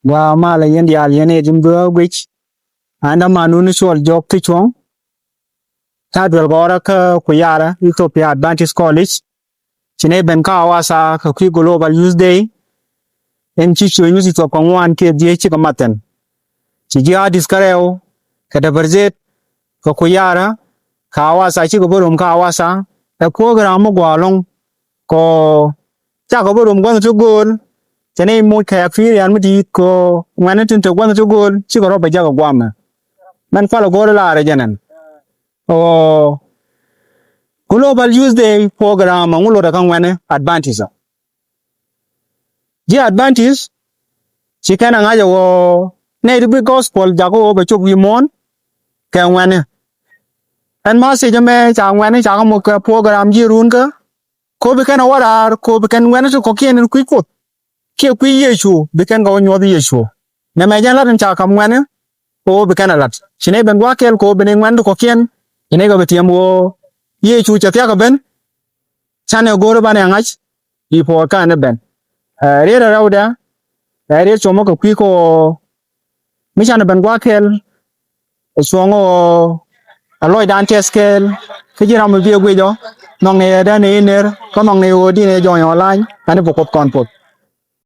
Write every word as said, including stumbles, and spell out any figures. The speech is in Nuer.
Gua malɛ yɛn diaal yɛn ɛ jim gua guic. Anda manun cuɔl jɔk ti cuɔŋ. Ta duel gɔra kä kuyara Ethiopia Adventist College. Ci nɛ ben kä awasa kä kui̱ Global Youth Day. Ɛn ci cuɔ̱ny mi ci thuɔp kä ŋuan kiɛ dhiec ci kä mathen. Ci ji̱ adis kä rɛw kä däbär zet kä kuyara kä awasa ci kä bä rom kä awasa. Ɛ program mi gua lɔŋ kɔ cakɔ bä rom gua̱nh ti gööl. Cɛ nɛ moc kɛ experience mi di̱i̱t kɔ ŋuɛ̈ni tin te gua̱nh ti gööl cikɛ rɔ bɛ jakɛ guamɛ. Mɛn kualɛ go̱o̱r laarɛ jɛ nɛn. Ɔ Global Youth Day program ɛŋu lotdɛ kä ŋuɛ̈ni Adventist. Ji̱ Adventist ci kɛn a ŋa̱c ɛ ɣöö nɛy ti bi gospel jakä ɣöö bɛ cop wi̱i̱ muɔ̱ɔ̱n kɛ ŋuɛ̈ni. Ɛn message ɛmɛ ca ŋuɛ̈ni ca kä moc kɛ program ji̱ runkä. Ko bi kɛn a wä raar ko bi kɛn ŋuɛ̈ni ti kɔ̱kiɛn in kui̱ Kuoth kiɛ kui̱ Yecu bi kɛn kɛ wä nyuɔ̱th Yecu. Nɛmɛ jɛn lat in ca ka̱m ŋuɛ̈ni ko bi kɛn a lat ci nɛy ben gua̱a̱th kɛl ko bi nɛy ŋuɛ̈ni ti kɔ̱kiɛn. Ci nɛy kɛ bi tiɛm ɣöö Yecu cɛ thia̱k ɛ ben. Canɛ go̱o̱ri banɛ ŋa̱c i̱ puɔɔr kanɛ ben. Ɛ riet ɛ rɛwdɛ ɛ riet cuɔmɔ kɛ kui̱ kɛ ɣöö mi canɛ ben gua̱a̱th kɛl. Ɛ cuɔ̱ŋ ɣöö ɛ lɔcdan tɛth kɛɛl kä ji̱ ram mi bi ɛ guic ɔ nhɔknɛ yɛ däni i̱ ner kä nhɔknɛ ɣöö di̱n ɛ jɔny ɔ lany. Ani bi Kuoth kɔn puɔth